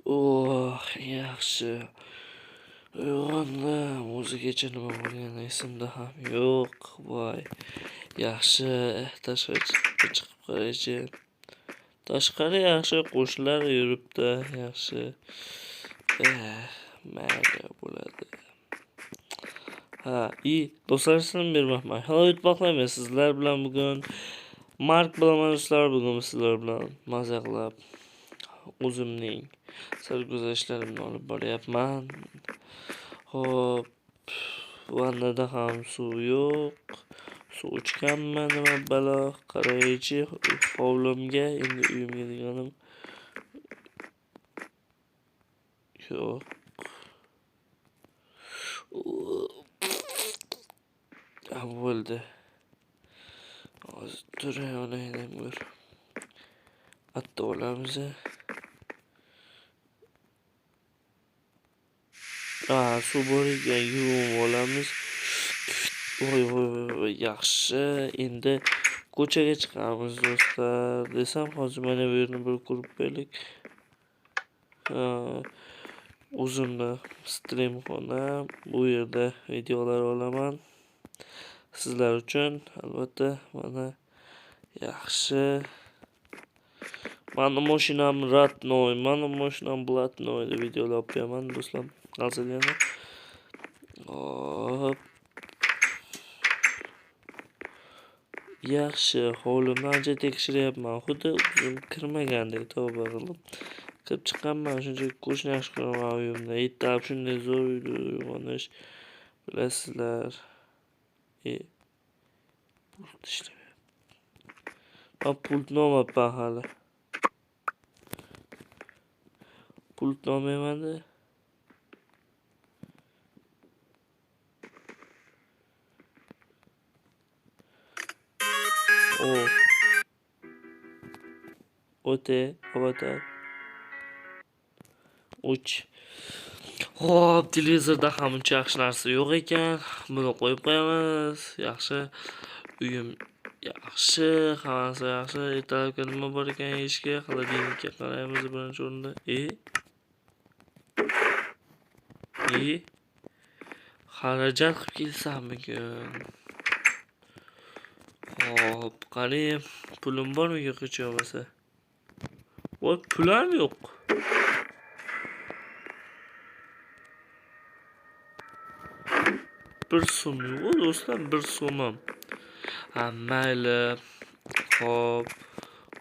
Oh, yaxshi. Uyg'ondim. O'zi kecha nima bo'lgani esimda ham yo'q. Voy. Yaxshi, tashqari chiqib qaraychi. Tashqari yaxshi, qo'shnilar yuribdi, yaxshi. Mayli bo'ladi. Ha, do'stlar, sizlarni bermoqman. Hello YouTube, sizlar bilan bugun Mark bilan do'stlar, bugun sizlar bilan maza qilib o'zimning sarguzashtlarimni olib boryapman. Xo'p, vannada ham suv yo'q. Suv ichganman, nima balo, qaraychi hovlimga, endi uyimga deganim yo'q. Bo'ldi. Hozir turay olaylik bir. Atta olamiz. Suv bor ekan, yuvib olamiz. Voy voy voy, yaxshi. Endi ko'chaga chiqamiz do'stlar. Desam hozir mana bu yerni bir ko'rib qo'yaylik. O'zimni stream xonam, bu yerda videolar olaman sizlar uchun albatta. Mana yaxshi. Mani mashinam ratnoy, mani mashinam blatnoy deb videolar olib qo'yaman do'stlar. Hazırlayalım. Hop. Yaxshi, hovlimni ancha tekshiryapman. Xuddi o'zim kirmagandek tavba qilib. Kirib chiqqanman, shunchaki ko'rishni yaxshi ko'raman uyimda. Ertalab shunday zo'r uyda uyg'onish, bilasizlar. Pult ishlamayapti. Men pultni olmabman hali. Pultni olmayman-da. O. O'te, avatar. 3. Xo'p, televizorda ham uncha yaxshi narsa yo'q ekan. Buni qo'yib qo'yamiz. Yaxshi. Uyim yaxshi, hammasi yaxshi. Ertalabki nima bor ekan yeyishga? Xolodilnikka qaraymiz birinchi o'rinda. Xarajat qilib kelsammikin? Xo'p, qarang, pulim bormi yo'q hech bo'lmasa? Voy, pul ham yo'q. Bir so'm yo'q do'stlar, bir so'm ham. Ha, mayli. Xo'p,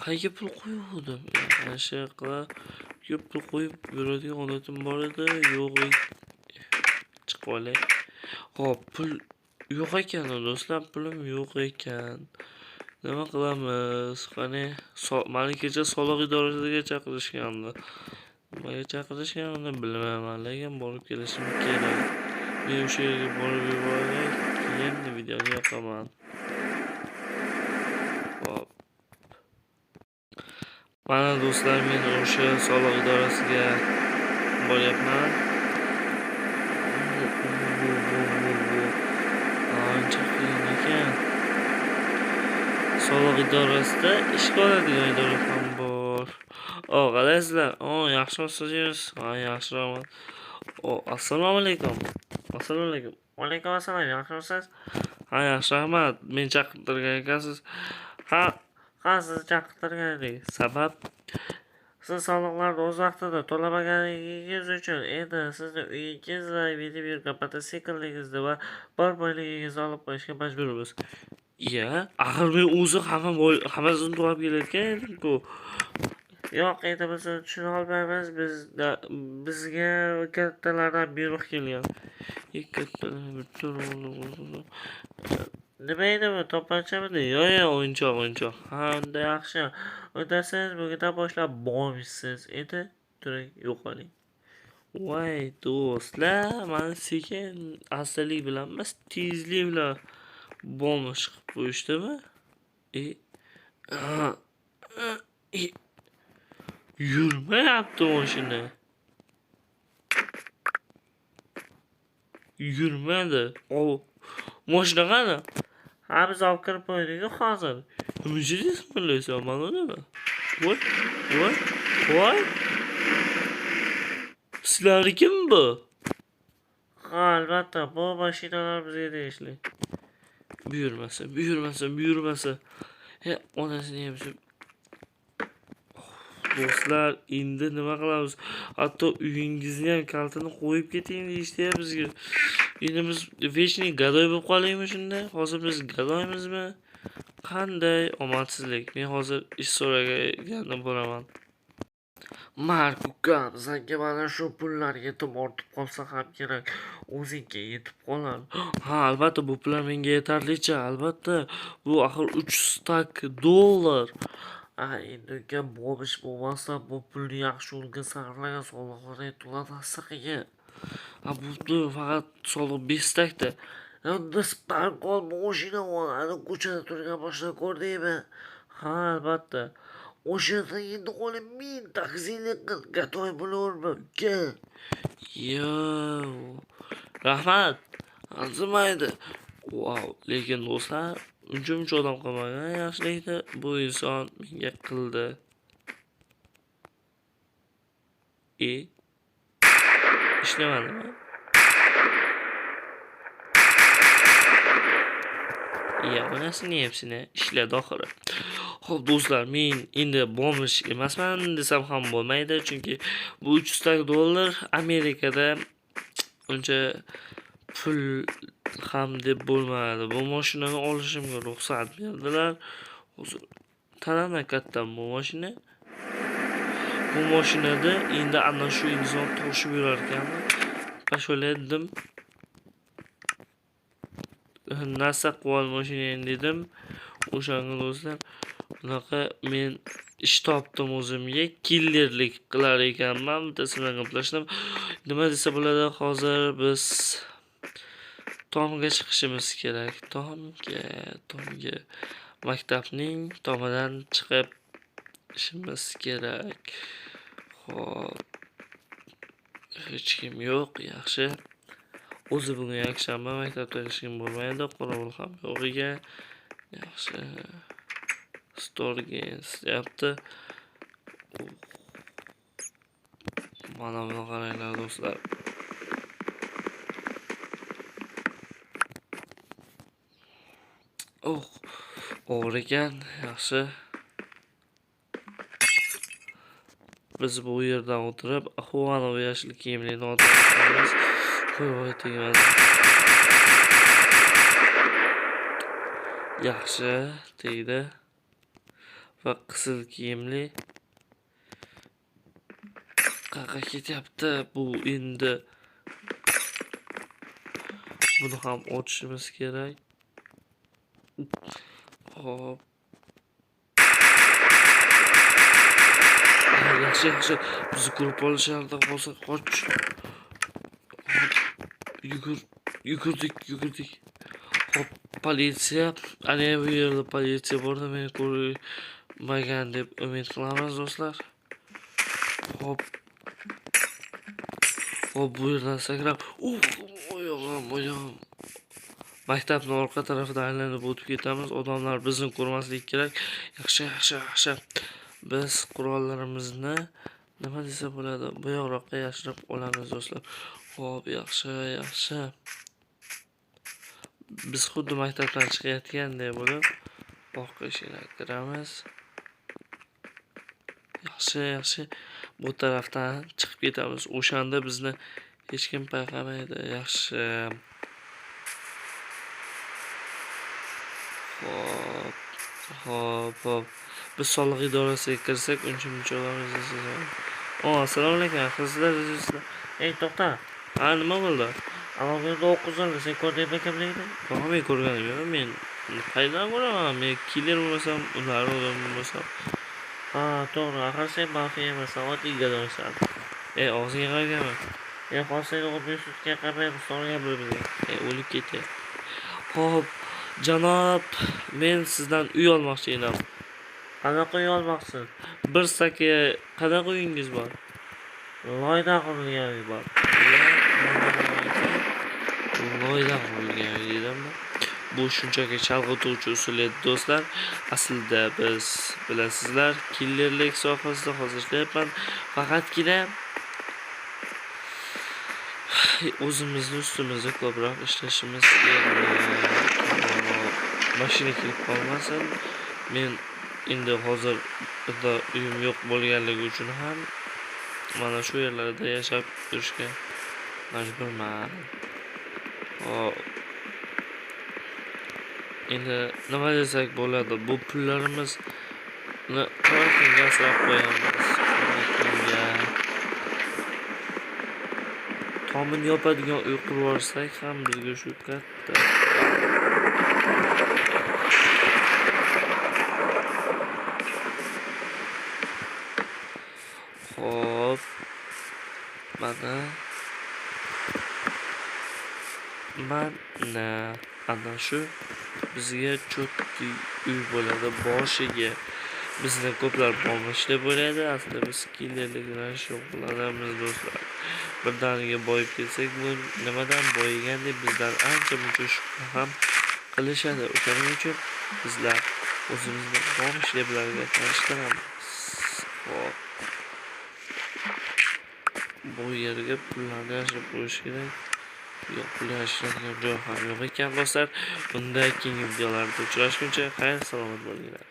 qayerga pul qo'yuvdim? Mana shu qilib ko'p pul qo'yib yuradigan odatim bor edi, yo'q. Chiqib olay. Xo'p, pul yo'q ekan do'stlar, pulim yo'q ekan. Nima qilamiz? Qani, mani kecha soliq idorasiga chaqirishgandi. Nimaga chaqirishganini bilmayman, lekin borib kelishim kerak. Men o'sha yerga borib yuboray, keyin videoni yoqaman. Xo'p. Mana do'stlar, men o'sha soliq idorasiga boryapman. Ancha qiyin ekan. Soliq idorasida ishga oladigan idora ham bor. O, qalaysizlar? O, yaxshimisiz? Ha, yaxshi, rahmat. O, assalomu alaykum. Assalomu alaykum. Alaykum assalom, yaxshimisiz? Ha, yaxshi, rahmat. Men chaqirtirgan ekansiz. Ha, ha, sizni chaqirtirgan edik. Sabab? Siz soliqlarni o'z vaqtida to'lamaganingiz uchun endi sizni uyingiz va minib yurgan mototsiklingizni va bor boyligingizni olib qo'yishga majburmiz. Iya, axir men o'zi hammasini to'lab kelayotgan edim-ku. Yo'q, endi biz uni tushuna olmaymiz. Bizga kattalardan buyruq kelgan. Nima edi bu? Topanchamidi? Yo'q, yo'q, o'yinchoq, o'yinchoq. Ha, unda yaxshi. Unda siz bugundan boshlab bomishsiz. Endi turing, yo'qoling. Voy do'stlar, mani sekin astalik bilan emas, tezlik bilan bomba chiqib qo'yishdimi? Yurmayapti mashina. Yurmadi. O, mashina qani? Ha, biz olib kirib qo'ydik-ku hozir. Nima deysiz, mana nima? Voy, voy, voy. Sizlarnikimi bu? Ha, albatta, bu mashinalar bizga tegishli. Buyurmasa, buyurmasa, buyurmasa. He, onasini yemsin. Do'stlar, endi nima qilamiz? Hatto uyingizni ham kalitini qo'yib keting deyishdi bizga. Endi biz vechniy gadoy bo'lib qolaymi shunda? Hozir biz gadoymizmi? Qanday omadsizlik. Men hozir ish so'raganda boraman. Mark ukam, senga mana shu pullar yetib ortib qolsa ham kerak. O'zingga yetib qolar. Ha, albatta bu pullar menga yetarlicha, albatta. Bu axir 3 stak dollar. Ha, endi ukam bobish bo'lmasdan bu pulni yaxshi yo'lga sarflagan soliqlarni to'latasiz qiyin. Ha, bu pul faqat soliq 5 stakda. Endi sparkol mashina ol, ana ko'chada turgan mashina ko'rdingmi? Ha, albatta. O'shanda endi qo'lim ming taksilik qil, gatoy bo'laverma uka. Yo, rahmat. Arzimaydi. Vau, lekin do'stlar, uncha-muncha odam qilmagan yaxshilikni bu inson menga qildi. Ishlamadimi? Ya, onasini hepsini ishladi oxiri. Xo'p, do'stlar, men endi bombish emasman desam ham bo'lmaydi, chunki bu 300 ta dollar Amerikada uncha pul ham deb bo'lmaydi. Bu mashinani olishimga ruxsat berdilar. Hozir tanamdan katta bu mashina. Bu mashinada endi ana shu inson toshib yurar ekanmi? Pashola dedim. Narsa qilib mashinani dedim. O'shanga do'stlar, bunaqa men ish topdim o'zimga, killerlik qilar ekanman. Bittasi bilan gaplashdim. Nima desa bo'ladi, hozir biz tomga chiqishimiz kerak. Tomga, tomga. Maktabning tomidan chiqib ishimiz kerak. Xo'p. Hech kim yo'q, yaxshi. O'zi bugun yakshanba, maktabda hech kim bo'lmaydi, qorovul ham yo'q ekan. Yaxshi. Store games deyapti. Mana buni qaranglar do'stlar. Oh, og'ir ekan, yaxshi. Biz bu yerdan o'tirib, Xuanov yashil kiyimli odamlarimiz qo'y tegmadi. Yaxshi, tegdi. Va qizil kiyimli qaqa ketyapti bu endi. Buni ham ochishimiz kerak. Xo'p. Yaxshi, yaxshi. Bizni ko'rib olishardi, bo'lsa qoch. Hop, yugur, yugurdik, yugurdik. Hop, politsiya. Ana bu yerda politsiya bor, meni ko'rmagan deb umid qilamiz do'stlar. Hop. Hop, bu yerdan sakrab, oyog'im, oyog'im. Maktabning orqa tarafidan aylanib o'tib ketamiz. Odamlar bizni ko'rmasligi kerak. Yaxshi, yaxshi, yaxshi. Biz qurollarimizni nima desa bo'ladi, bu yoqroqqa yashirib olamiz do'stlar. Xo'p, yaxshi, yaxshi. Biz xuddi maktabdan chiqayotgandek bo'lib orqa eshikdan kiramiz. Yaxshi, yaxshi. Bu tarafdan chiqib ketamiz. O'shanda bizni hech kim payqamaydi. Yaxshi. Xo'p, xo'p, xo'p. Biz soliq idorasiga kirsak, uncha-muncha olamiz. O, assalomu alaykum. Qizlar, qizlar. Ey, to'xta. Ha, nima bo'ldi? Ana bu yerda o'qizildi. Sen ko'rdingmi kimligini? Yo'q, men ko'rganim yo'q. Men qayerdan ko'raman? Men killer bo'lmasam, ular odam bo'lmasam. Ha, to'g'ri. Axir sen mafiya emassan, oddiy gadoysan. Ey, og'zingga qaragani. Ey, hozir seni o'zbek sudga qamaymiz, so'ragan bir-biriga. Ey, o'lib ketdi. Xo'p, janob, men sizdan uy olmoqchi edim. Qanaqa uy olmoqchisiz? Bir saka qanaqa uyingiz bor? Loydan qurilgan uy bor. Loydan qurilgan uy deydimi? Bu shunchaki chalg'ituvchi usul edi do'stlar. Aslida biz bilasizlar, killerlik sohasida hozir ishlayapman. Faqatgina O'zimizni ustimizda ko'proq ishlashimiz kerak. Mashina kelib qolmasin. Men endi hozir uyim yo'q bo'lganligi uchun ham mana shu yerlarda yashab yurishga majburman. Hop. Endi nima desak bo'ladi? Bu pullarimizni qora kunga asrab qo'yamiz. Qora kunga. Tomini yopadigan uy qurib olsak ham bizga shu katta. Hop. Mana. Mana ana shu bizga cho'tki uy bo'ladi boshiga. Bizni ko'plar bombish deb o'ylaydi. Aslida biz killerlik bilan shug'ullanamiz do'stlar. Birdaniga boyib ketsak, bu nimadan boyigan deb bizdan ancha muncha shubha ham qilishadi. O'shaning uchun bizlar o'zimizni bombish deb ularga tanishtiramiz. Hop. Bu yerga pullarni yashirib qo'yish kerak. Yo'q, pul yashiradigan joy ham yo'q ekan do'stlar. Bunda keyingi videolarda uchrashguncha xayr, salomat bo'linglar.